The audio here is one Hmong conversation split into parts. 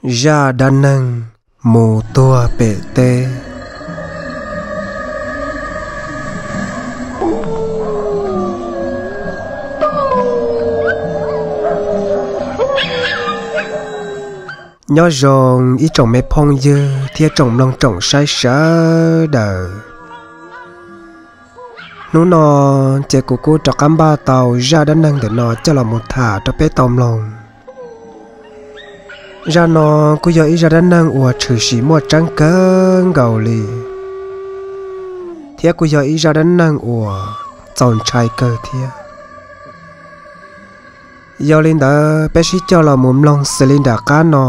Zaj dab neeg mus tuag pem teb. Nyob zoo ib tsoom me phooj ywg thiab tsoom mloog tsoom saib sawv daws. Hnub no ces kuv kuj rov qab npaj tau zaj dab neeg ntawm no coj los mus tham rau peb tau mloog. Zaj no kuj yog ib zaj dab neeg uas tshwm sim muaj tseeb kawg nkaus li, thiab kuj yog ib zaj dab neeg uas txaus ntshai kawg thiab. Yog li ntawd peb sib coj los mus mloog xws li nram qab no,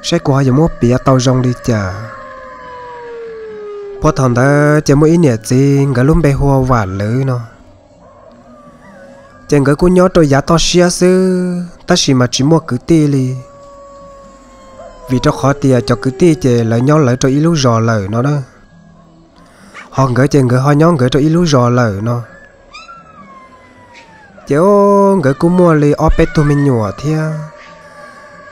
saib kuv ho yuav muab piav tau zoo li cas. Puag thaum ntawd ces muaj ib niam txiv, nkawd lub npe hu ua Vam Lwv no. Ces nkawd kuj nyob rau yav toj siab xwb tab sis mas tsis muaj kwv tij li, vim rau qhov tias cov kwv tij ces lawv nyob lawv rau ib lub zos lawm no na. Ho nkawd ces nkawd ho nyob nkawd rau ib lub zos lawm no. Ces o, nkawd kuj muaj li ob peb tug me nyuam thiab,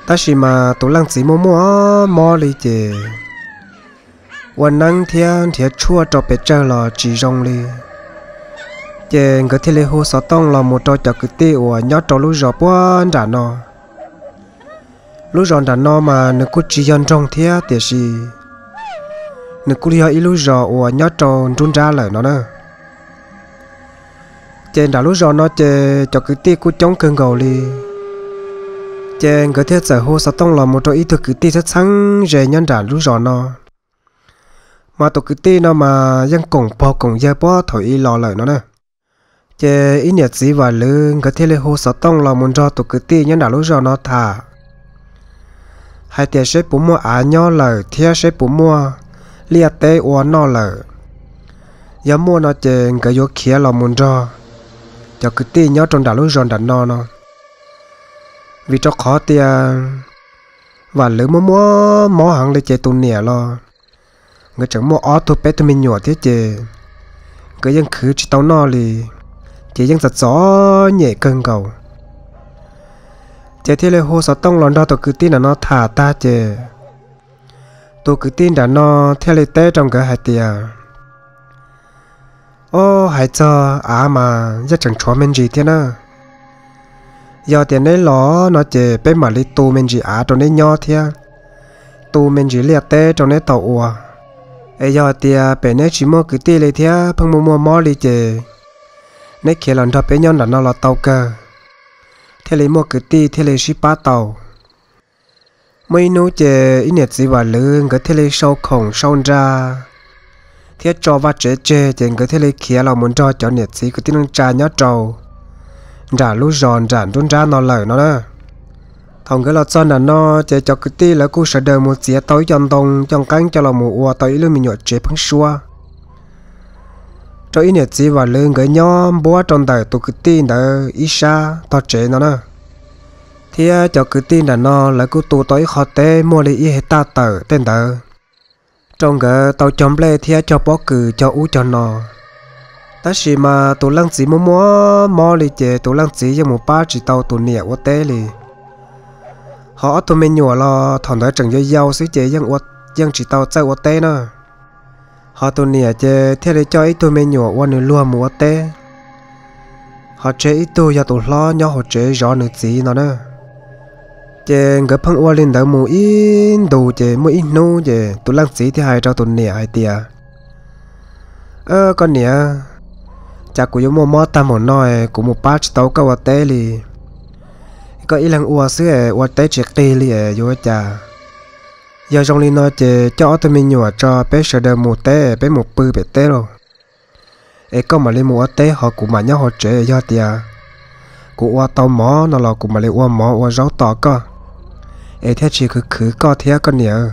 tab sis mas tus leej txiv muaj muaj mob li ces ua neeb thiab nrhiav tshuaj rau pes tsawg los tsis zoo li. Ces nkawd thiaj li hu xov tooj los mus rau cov kwv tij uas nyob rau lub zos puag nram no. Lub zos nram no mas nws kuj tsis yog nroog thiab tiam sis nws kuj yog ib lub zos uas nyob rau nruab nrab lawm no na. Ces nram lub zos no ces cov kwv tij kuj coob kawg nkaus li. Ces nkawd thiaj txawm hu xov tooj los mus rau ib tug kwv tij txheeb txheeb ze nyob nram lub zos no, mas tus kwv tij no mas yeej koom pog koom yawg puag thaum ub los lawm no na. Ces ib niam txiv Vam Lwv nkawd thiaj li hu xov tooj los mus nrog tus kwv tij nyob nram lub zos no tham hais tias seb puas muaj av nyob lawm thiab seb puas muaj liaj teb ua noj lawm. Yog muaj no ces nkawd yuav khiav los mus nrog cov kwv tij nyob rau nram lub zos nram no no, vim rau qhov tias Vam Lwv muaj muaj mob heev li ces tus niam los nkawd tseem muaj ob tug peb tug me nyuam thiab ces nkawd yeej khwv tsis tau noj li, ces yeej txom txom nyem kawg nkaus. Ces thiaj li hu xov tooj los nrog tus kwv tij nram no tham tag ces tus kwv tij nram no thiaj li teb rau nkawd hais tias, Ob, hais txog av mas yeej tseem tshuav me ntsis thiab na. Yog tias neb los no ces peb mam li tu me ntsis av rau neb nyob thiab tu me ntsis liaj teb rau neb tau ua. Es yog tias pem neb tsis muaj kwv tij li thiab pheej muaj muaj mob li ces neb khiav los nrog peb nyob nram no los tau kawg, thiaj li muaj kwv tij thiaj li sib pab tau. Muaj ib hnub ces ib niam txiv Vam Lwv nkawd thiaj li sau khoom sau nra thiab tso vaj tsev tseg ces nkawd thiaj li khiav los mus nrog cov niam txiv kwv tij neej tsa nyob rau nram lub zos nram nruab nrab no lawm no na. Thaum nkawd los txog nram no ces cov kwv tij lawv kuj sawv daws mus txiav tau ib co ntoo co nqeeb coj los mus ua tau ib lub me nyuam tsev pheeb suab rau ib niam txiv Vam Lwv nkawd nyob npuab rau ntawm tus kwv tij ntawd ib sab tog tsev no na. Thiab cov kwv tij nram no lawv kuj tu tau ib qho teb muaj li ib hais taj tawm tej ntawd rau nkawd tau cog nplej thiab cog pob kws cog ub cog no. Tab sis mas tus leej txiv muaj muaj mob li ces tus leej txiv yeej mus pab tsis tau tus niam ua teb li. Ho ob tug me nyuam los thaum ntawd tseem yau yau xwb ces yeej tsis tau txawj ua teb na. Ho tus niam ces thiaj li coj ib tug me nyuam ua nws luag mus ua teb, ho tseg ib tug yog tus hlob nyob hauv tsev zov nws txiv no na. Ces nkawd pheej ua li ntawd mus ib ntus ces muaj ib hnub ces tus leej txiv thiaj hais rau tus niam hais tias, Koj niam, cas kuv yuav muaj mob tag mus no, kuv mus pab tsis tau koj ua teb li. Koj ib leeg ua xwb es ua teb tsis qig li es yuav ua cas? Yog zoo li no ces coj ob tug me nyuam tso peb sawv daws mus teb, peb mus pw pem teb lauj. Es koj mam li mus ua teb ho kuv mam nyob hauv tsev, yog tias kuv ua tau mov no los kuv mam li ua mov ua zaub tos koj, es thiaj tsis khwv khwv koj thiab koj niam.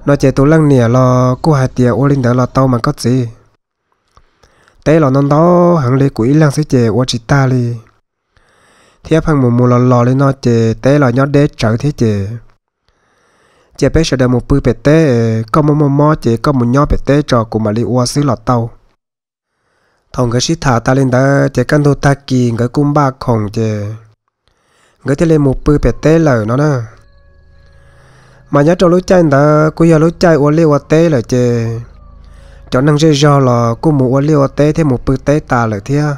No ces tus leej niam los kuj hais tias, Ua li ntawd los tau mas koj txiv. Teb los ntau ntau heev li, kuv ib leeg xwb ces ua tsis tag li, thiab pheej mus mus los los li no ces teb los nyob deb tsawv thiab ces, cia peb sawv daws mus pw pem teb, koj muaj muaj mob ces koj mus nyob pem teb tso kuv mam li ua xwb los tau. Thaum nkawd sib tham tas li ntawd ces kaj ntug tag kis nkawd kuj npaj khoom ces nkawd thiaj li mus pw pem teb lawm no na. Mas nyob rau lub caij ntawd kuj yog lub caij ua liaj ua teb lawm ces cov neeg zej zog los kuj mus ua liaj ua teb thiab mus pw teb tas lawm thiab.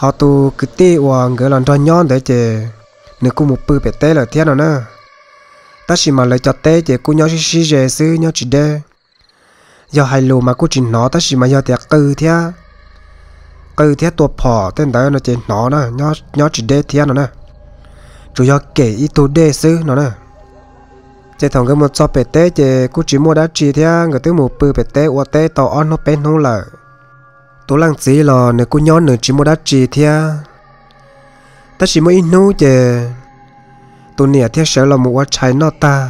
Ho tus kwv tij uas nkawd los nrog nyob ntawd ces nws kuj mus pw pem teb lawm thiab no na. Tab sis mas lawv cov teb ces kuj nyob sib sib ze xwb, nyob tsis deb. Yog hais lus mas kuj tsis hnov, tab sis mas yog tias qw thiab, qw thiab tua phom tej ntawd no ces hnov na, nyob tsis deb thiab no na. Tsuas yog kem ib tug dej xwb no na. Ces thaum nkawd mus txog pem teb ces kuj tsis muaj dab tsi thiab, nkawd twb mus pw pem teb ua teb tau ob hnub peb hnub lawm. Tus leej txiv los nws kuj nyob nws tsis muaj dab tsi thiab. Tab sis muaj ib hnub ces tus niam thiaj sawv los mus ua tshais noj tag,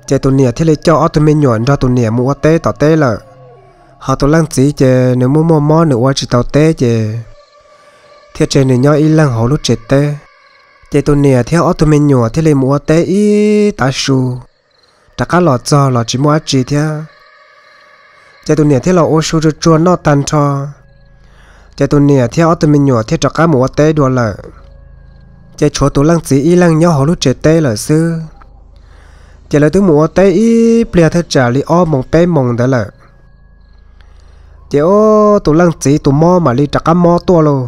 ces tus niam thiaj li coj ob tug me nyuam nrog tus niam mus ua teb tom teb lawm. Ho tus leej txiv ces nws muaj muaj mob nws ua tsis tau teb ces thiaj tseg nws nyob ib leeg hauv lub tsev teb. Ces tus niam thiab ob tug me nyuam thiaj li mus ua teb ib tav su, rov qab los txog los tsis muaj dab tsi thiab. Ces tus niam thiaj los ua su tsuag tsuag noj tag nrho, ces tus niam thiab ob tug me nyuam thiaj rov qab mus ua teb dua lawm. Ces tshuav tus leej txiv ib leeg nyob hauv lub tsev teb lawm xwb. Ces lawv twb mus ua teb ib pliag thawj tsam li ob moos peb moos ntawd lawm, ces tus leej txiv tus mob mam li rov qab mob tuaj lauj.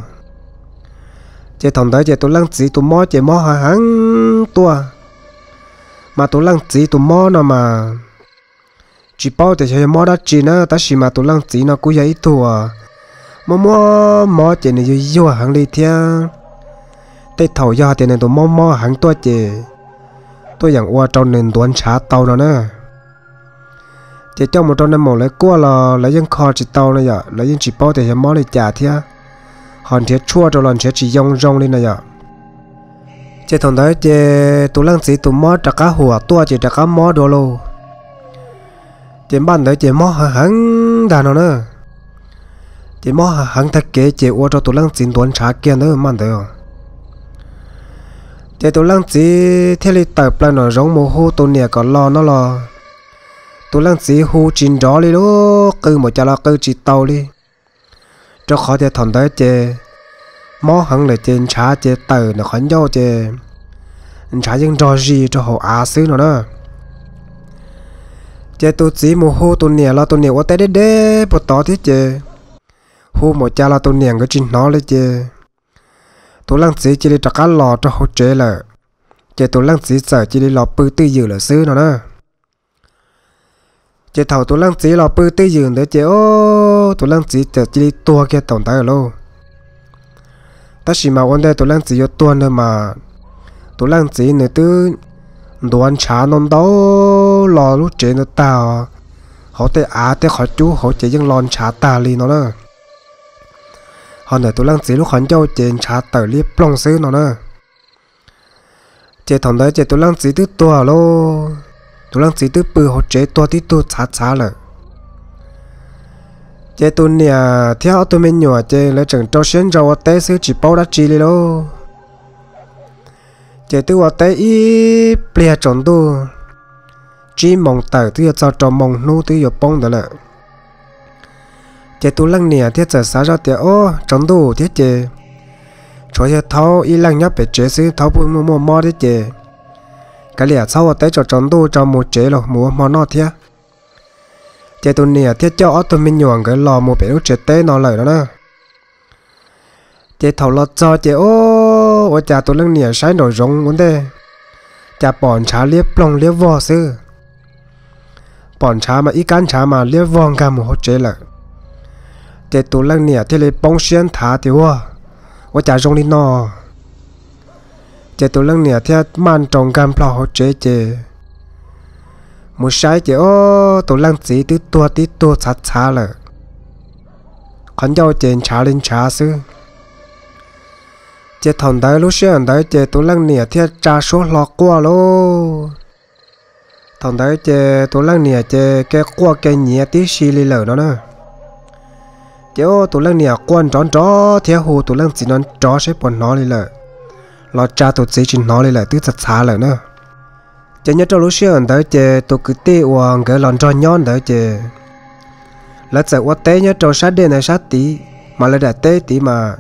Ces thaum ntawd ces tus leej txiv tus mob ces mob heev heev tuaj. Mas tus leej txiv tus mob no mas tsis paub tias xyov yog mob dab tsi na, tab sis mas tus leej txiv no kuj yog ib tug uas muaj muaj mob ces nws yuag yuag heev li thiab. Tej thaum yog hais tias nws tus mob mob heev tuaj ces tuaj yeem ua rau nws ntuav ntshav tau no na. Ces coj mus rau neeg maum lawv kuaj los lawv yeej kho tsis tau no yom, lawv yeej tsis paub tias yog mob li cas thiab, ho nrhiav tshuaj rau los nrhiav tsis yoo zoo li no yom. Ces thaum ntawd ces tus leej txiv tus mob rov qab huam tuaj ces rov qab mob dua lauj. Ces npaj ntawd ces mob heev heev ntag no na. Ces mob heev heev tag kev ces ua rau tus leej txiv ntuav ntshav kiag ntawd npaj ntawd. Ces tus leej txiv thiaj li tawm plaws nraum zoov mus hu tus niam kom los no los tus leej txiv hu tsis nrov li lauj, qw npaum cas los qw tsis tau li. Rau qhov tias thaum ntawd ces mob heev lawm ces ntshav ces tawm ntawm qhov ncauj ces ntshav yeej nrog zis rau hauv av xwb no na. Ces tus txiv mus hu tus niam los tus niam ua teb deb deb puag tod thiab ces hu npaum cas los tus niam nkawd tsis hnov li ces tus leej txiv cia li rov qab los rau hauv tsev lawm. Ces tus leej txiv txawm cia li los pw twj ywm lawm xwb no na. Ces thaum tus leej txiv los pw twj ywm ntawd ces tus leej txiv txawm cia li tuag kiag thaum ntawd lauj. Tab sis mas ua ntej tus leej txiv yuav tuag ntawd mas tus leej txiv nws twb ntuav ntshav ntau ntau los lub tsev ntawd tag, hauv tej av tej qhov cub hauv ces yeej los ntshav tag li no na. Ho ntawm tus leej txiv lub qhov ncauj ces ntshav tawm liab ploog xwb no na. Ces thaum ntawd ces tus leej txiv twb tuag lauj, tus leej txiv twb pw hauv tsev tuag tib tug txhav txhav lawm. Ces tus niam thiab ob tug me nyuam ces lawv tseem rau siab ntso ua teb xwb tsis paub dab tsi li lauj. Ces twb ua teb ib pliag tsaus ntuj, tsib moos tawm twb yuav txog rau moos hnub twb yuav poob ntawd lawm. Ces tus leej niam thiaj txawm xav zoj tias, Ob, tsaus ntuj thiab ces tshuav yawg Thaub ib leeg nyob pem tsev xwb, Thaub puj muaj muaj mob thiab ces kav liam txhob ua teb tsaus tsaus ntuj tso, mus tsev los mus ua hmo noj thiab. Ces tus niam thiaj coj ob tug me nyuam nkawd los mus pem lub tsev teb no lawm no na. Ces thaum los txog ces ub, ua cas tus leej niam saib nraum zoov ua ntej, cas pom ntshav liab ploog liab vog xwb. Pom ntshav mas ib kab ntshav mas liab vog nkag mus hauv tsev lawm. Ces tus leej niam thiaj li poob siab nthav tias, Ua, ua cas zoo li no? Ces tus leej niam thiaj maj nroos nkag nplho hauv tsev ces mus saib ces ub, tus leej txiv twb tuag tib tug txhav txhav lawm, qhov ncauj ces ntshav li ntshav xwb. Ces thaum ntawd lub sij hawm ntawd ces tus leej niam thiaj tsa suab hlo quaj lauj. Thaum ntawd ces tus leej niam ces kev quaj kev nyiav tib si li lawm no na. Ces ub, tus leej niam quaj nrov nrov thiab hu tus leej txiv no nrov seb puas hnov li lawm, los tsa tus txiv tsis hnov li lawm, twb txhav txhav lawm na. Ces nyob rau lub sij hawm ntawd ces tus kwv tij uas nkawd los nrog nyob ntawd ces lawv txawm ua teb nyob rau sab dej ntawd sab tid, mas lawv daim teb tid mas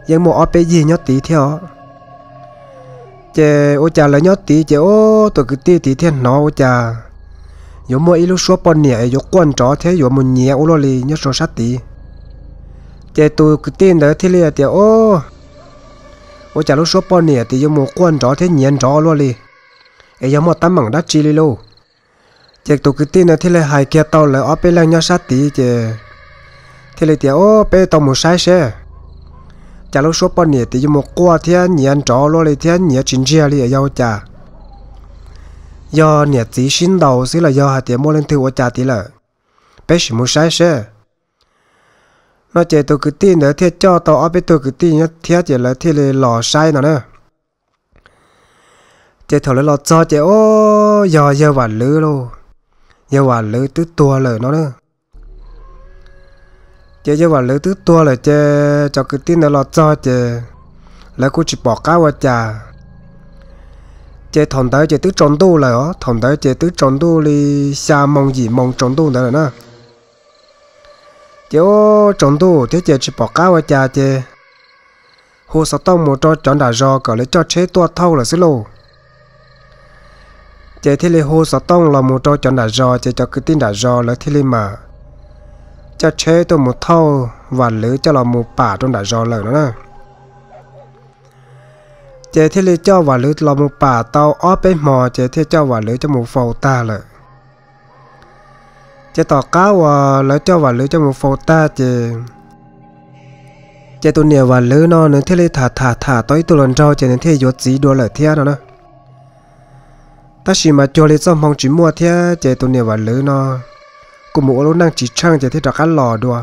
yeej muaj ob peb yig nyob tid thiab os. Ces ua cas lawv nyob tid ces ub, tus kwv tij tid thiaj hnov ua cas yuav muaj ib lub suab poj niam es yuav quaj nrov thiab yuav mus nyiav ua luaj li nyob rau sab tid. Ces tus kwv tij ntawd thiaj li tias, Ub, ua cas lub suab poj niam tid yuav mus quaj nrov thiab nyiav nrov ua luaj li, es yog muaj teeb meem dab tsi li lauj? Ces tus kwv tij ntawd thiaj li hais kiag tau lawv ob peb leeg nyob sab tid ces thiaj li tias, Ub, peb tau mus saib seb cas lub suab poj niam tid yuav mus quaj thiab nyiav nrov luaj li thiab nyiav tsis ntsiag li es yog ua cas, yog niam txiv sib ntaus xwb los yog hais tias muaj leej twg ua cas tid lawm, peb sim mus saib seb. No ces tus kwv tij ntawd thiaj coj tau ob peb tug kwv tij thiab ces lawv thiaj li los saib no na. Ces thaum lawv los txog ces ub, yog yawg Vam Lwv lauj, yawg Vam Lwv twb tuag lawm no na. Ces yawg Vam Lwv twb tuag lawm ces cov kwv tij ntawd los txog ces lawv kuj tsis pom qab ua cas. Ces thaum ntawd ces twb tsaus ntuj lawm os, thaum ntawd ces twb tsaus ntuj li xya moo yim moo tsaus ntuj ntawd lawm na. Ces ub, tsaus ntuj thiab ces tsis pom qab ua cas ces hu xov tooj mus rau cov nram zos kom lawv coj tsheb tuaj thauj lawm xwb lauj. Ces thiaj li hu xov tooj los mus rau cov nram zos ces cov kwv tij nram zos lawv thiaj li mam coj tsheb tuaj mus thauj Vam Lwv coj los mus pam rau nram zos lawm no na. Ces thiaj li coj Vam Lwv los mus pam tau ob peb hmo ces thiaj coj Vam Lwv coj mus faus tag lawm. Ces tom qab uas lawv coj Vam Lwv coj mus faus tag ces, ces tus niam Vam Lwv no nws thiaj li tham tham tham tau ib tug hluas nraug ces nws thiaj yuav txiv dua lawm thiab no na. Tab sis mas cuag li txoj hmoo tsis muaj thiab ces tus niam Vam Lwv no kuj mus ua lub neej tsis tsheej ces thiaj rov qab los dua.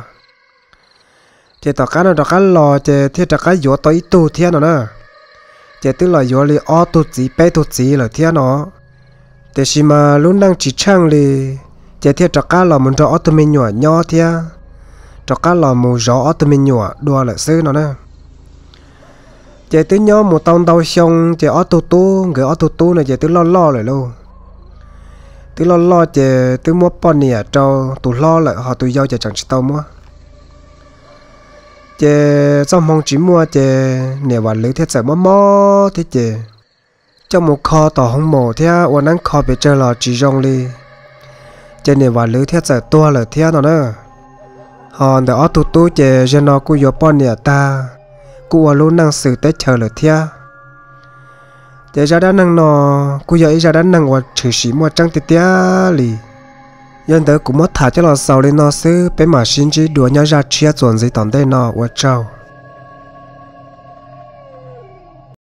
Ces tom qab no rov qab los ces thiaj rov qab yuav tau ib tug thiab no na. Ces twb los yuav li ob tug txiv peb tug txiv lawm thiab no. Tiam sis mas lub neej tsis tsheej li, ces thiaj rov qab los mus nrog ob tug me nyuam nyob thiab, rov qab los mus zov ob tug me nyuam dua lawm xwb no na. Ces twb nyob mus tau ntau xyoo ces ob tug tub, nkawd ob tug tub no ces twb loj loj lawm lauj. Twb loj loj ces twb muab poj niam rau tus hlob lawm ho tus yau ces tseem tsis tau muab. Ces txoj hmoo tsis muaj ces niam Vam Lwv thiaj txawm mob mob thiab ces coj mus kho tom hoo maum thiab ua neeb kho pes tsawg los tsis zoo li, ces niam Vam Lwv thiaj txawm tuag lawm thiab no na. Ho ntawm ob tug tub ces zaum no kuj yuav poj niam tag, kuj ua lub neej xws teb chaws lawm thiab. Ces zaj dab neeg no kuj yog ib zaj dab neeg uas tshwm sim muaj tseeb tiag tiag li. Yog li ntawd kuv muab tham coj los xaus li no xwb, peb mam sib ntsib dua nyob zaj tshiab txuas ntxiv tom ntej no, ua tsaug.